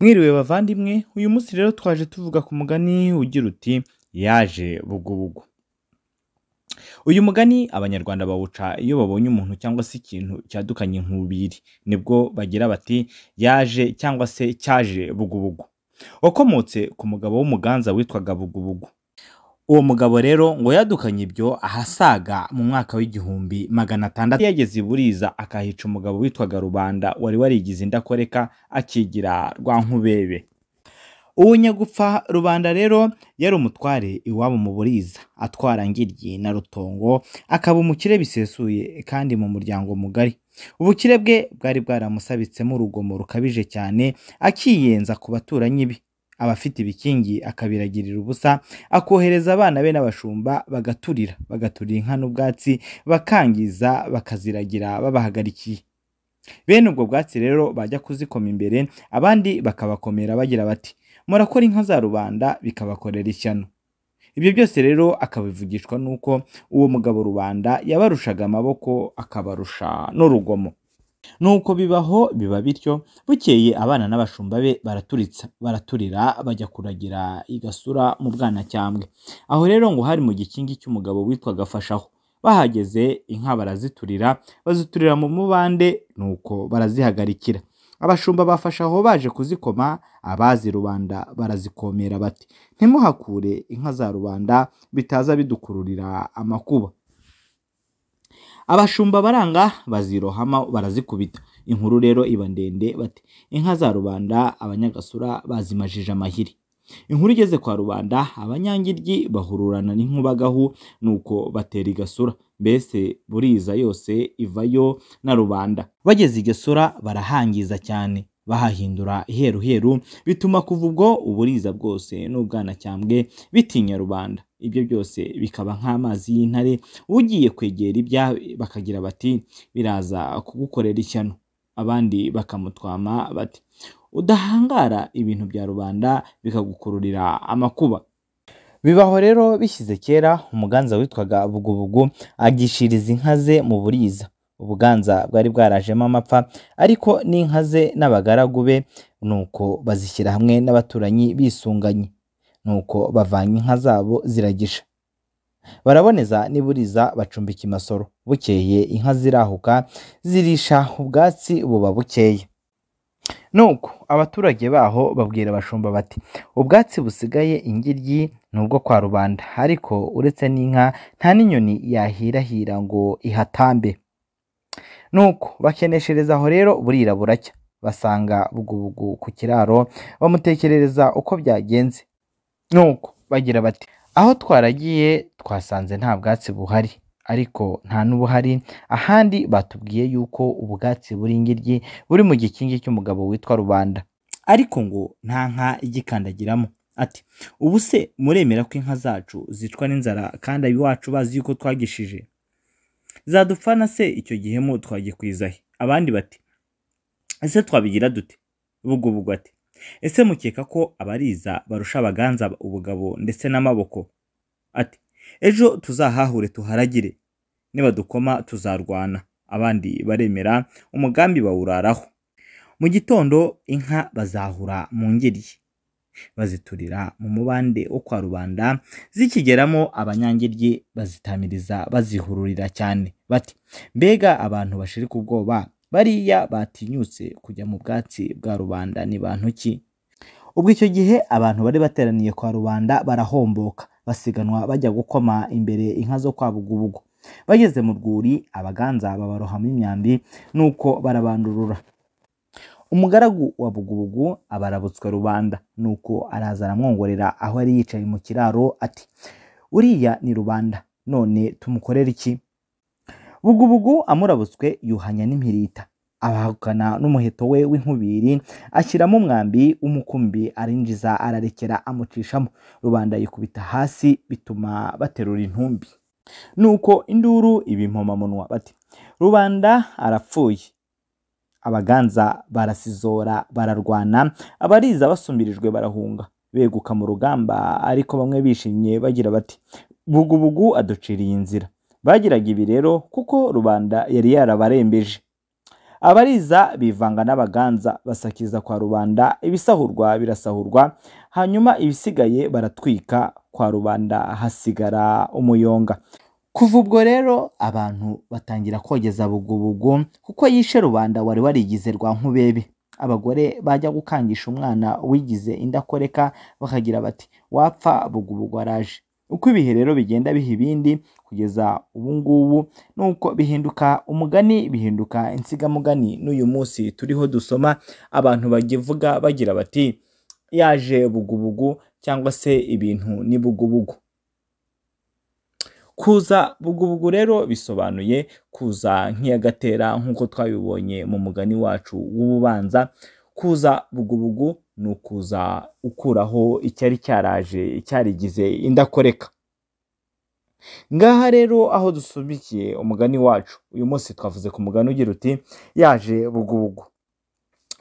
Mwiriwe bavandimwe, uyu munsi rero twaje tuvuga ku mugani ugira uti yaje bugubugu. Uyu mugani Abanyarwanda bawuca iyo babonye umuntu cyangwa se ikintu cyadukanye inkubiri, nibwo bagira bati yaje cyangwa se cyaje bugubugu. Wakomotse ku mugabo w'umuganza witwaga Bugubugu. Uwo mugabo rero ngo yadukanye ibyo ahasaga mu mwaka w'1600 yageze i Buriza akahica umugabo witwaga Rubanda wari warigize indakoreka akigira Rwankubebe. Uwo nyagupfa Rubanda rero yari umutware iwabo mu Buriza, atwara Ngiryi na Rutongo, akaba umukire bisesuye kandi mu muryango mugari. Ubukire bwe bwari bwaramusabitsemo urugomo rukabije cyane, akiyenza ku baturanyi be, abafite ibikingi akabiragirira ubusa, akohereza abana be n'abashumba bagaturira, bagaturira inka n'ubwatsi, bakangiza bakaziragira babahagarikiye. Bene ubwo bwatsi rero bajya kuzikoma imbere, abandi bakabakomera bagira bati murakora inka za rubanda bikabakorera ishyano. Ibyo byose rero akabivugishwa nuko uwo mugabo Rubanda yabarushaga amaboko akabarusha n'urugomo. Nuko bibaho biba bityo, bukeye abana n'abashumba be baraturitsa baraturira bajya kuragira i Gasura mu Bwanacyambwe. Aho rero ngo hari mu gikingi cy'umugabo witwaga Fashaho. Bahageze inka baraziturira, baziturira mu mubande, nuko barazihagarikira. Abashumba bafashe aho baje kuzikoma, abazi rubanda barazikomera bati ntimuhakure inka za rubanda bitaza bidukururira amakuba. Abashumba baranga bazirohama barazikubita. Inkuru rero iba ndende bati inka za rubanda abanyagasura bazimajije amahiri. Inkuru igeze kwa rubanda abanyangiryi bahururana n'inkubagahu, nuko batera i Gasura. Mbese Buriza yose ivayo na rubanda. Bageze i Gasura barahangiza cyane, bahahindura iheruheru, bituma kuva ubwo Uburiza bwose n'Ubwanacyambwe bitinya rubanda. Ibyo byose bikaba nk'amazi y'intare, ugiye kwegera ibya bakagira bati biraza kugukorera ishyano. Abandi bakamutwama bati udahangara ibintu bya rubanda bikagukururira amakuba. Bibaho rero bishyize kera, umuganza witwaga Bugubugu agishiriza inka ze mu Buriza. Ubuganza bwari bwarajemo amapfa, ariko n'inka ze n'abagaragu be, nuko bazishyira hamwe n'abaturanyi bisunganye. Nuko bavanye inka zabo ziragisha, baraboneza n'i Buriza bacumbika i Masoro. Bukeye inka zirahuka zirisha ubwatsi buba bukeya. Nuko abaturage baho babwira abashumba bati ubwatsi busigaye ingiryi ni ubwo kwa rubanda, ariko uretse n'inka nta n'inyoni yahirahira ngo ihatambe. Nuko bakeneshereza aho rero burira buracya, basanga Bugubugu ku kiraro bamutekerereza uko byagenze. Nuko bagira bati aho twaragiye twasanze nta bwatsi buhari, ariko nta n'ubuhari ahandi batubwiye yuko ubwatsi buri ingiryi buri mu gikingi cy'umugabo witwa Rubanda, ariko ngo nta nka igikandagiramo. Ati ubu se muremera ko inka zacu zicwa n'inzara kandi abiwacu bazi yuko twagishije? Zadupfana se icyo gihe mu twagikwiza he? Abandi bati ese twabigira dute? Bugubugu ati ese mukeka ko abariza barusha abaganza ubugabo ndetse n'amaboko? Ati ejo tuzahahure tuharagire, nibadukoma tuzarwana. Abandi baremera, umugambi bawuraraho. Mu gitondo inka bazahura mu ngiryi, baziturira mu mubande wo kwa rubanda. Zikigeramo abanyangiryi bazitamiriza bazihururira cyane bati mbega abantu bashirika ubwoba, bariya batinyutse kujya mu bwatsi bwa rubanda ni bantu ki? Ubwo icyo gihe abantu bari bateraniye kwa rubanda barahomboka, basiganwa bajya gukoma imbere inka zo kwa Bugubugu. Bageze mu rwuri abaganza babarohamo imyambi, nuko barabandurura. Umugaragu wa Bugubugu abarabutswe rubanda, nuko araza aramwongorera aho yari yicaye mu kiraro ati uriya ni rubanda, none tumukorere iki? Bugubugu amurabutswe yuhanya n'impirita, abahukana n'umuheto we w'inkubiri, ashyiramo umwambi w'umukumbi arinjiza ararekera amucishamo. Rubanda yikubita hasi bituma baterura intumbi. Nuko induru ibimpomamunwa bati rubanda arapfuye. Abaganza barasizora bararwana, abariza basumbirijwe barahunga, beguka mu rugamba, ariko bamwe bishimye bagira bati Bugubugu aduciriye inzira. Bagiraga ibi rero kuko rubanda yari yarabarembeje. Abariza bivanga n'Abaganza basakiza kwa rubanda, ibisahurwa birasahurwa, hanyuma ibisigaye baratwika, kwa rubanda hasigara umuyonga. Kuva ubwo rero abantu batangira kogeza Bugubugu kuko yishe rubanda wari warigize Rwankubebe. Abagore bajya gukangisha umwana wigize indakoreka bakagira bati wapfa Bugubugu araje. Uko ibihe rero bigenda biha ibindi kugeza ubu ngubu, nuko bihinduka umugani, bihinduka insigamugani. N'uyu munsi turiho dusoma abantu bagivuga bagira bati yaje Bugubugu cyangwa se ibintu ni Bugubugu. Kuza Bugubugu rero bisobanuye kuza nk'iyagatera nk'uko twabibonye mu mugani wacu w'ububanza. Kuza Bugubugu ni ukuza ukuraho icyari cyaraje cyarigize indakoreka. Ngaha rero aho dusubikiye umugani wacu uyu munsi, twavuze ku mugani ugira uti yaje Bugubugu.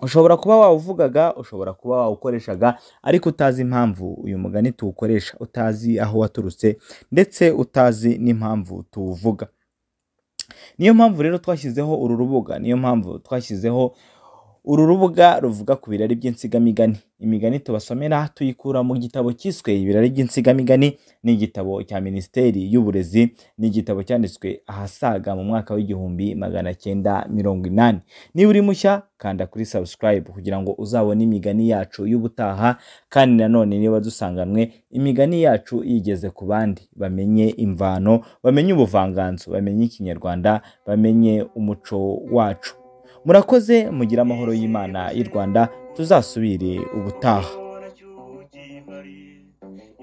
Ushobora kuba wawuvugaga, ushobora kuba wawukoreshaga, ariko utazi impamvu uyu mugani tuwukoresha, utazi aho waturutse, ndetse utazi n'impamvu tuwuvuga. Niyo mpamvu rero twashyizeho uru rubuga, niyo mpamvu twashyizeho uru rubuga ruvuga ku birari by'insigamigani. Imigani tubasomera tuyikura mu gitabo cyiswe Ibirari by'Insigamigani, ni igitabo cya Minisiteri y'Uburezi, ni igitabo cyanditswe ahasaga mu mwaka w'1980. Niba uri mushya kanda kuri subscribe kugira ngo uzabone imigani yacu y'ubutaha, kandi nanone niba dusanganwe imigani yacu yigeze ku bandi, bamenye imvano, bamenye ubuvanganzo, bamenye Ikinyarwanda, bamenye umuco wacu. Murakoze, mugire amahoro y'Imana y'u Rwanda, tuzasubire ubutaha.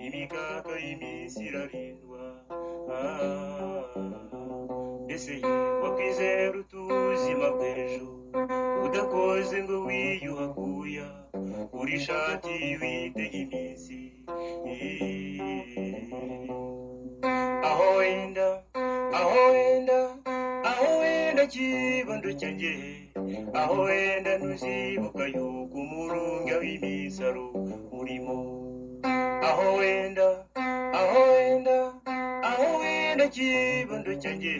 Imikaka y'iminsi irarindwa, mbese wakwizera utuzima bw'ejo udakoze ngo wiyuhakuya uri ishati witega iminsi. Aho wenda, aho wenda, aho wenda kibondo cyanjye, aho wenda ntuzibuka yuko umurunga w'imisaro urimo. Aho wenda, aho wenda, aho wenda kibondo cyanjye.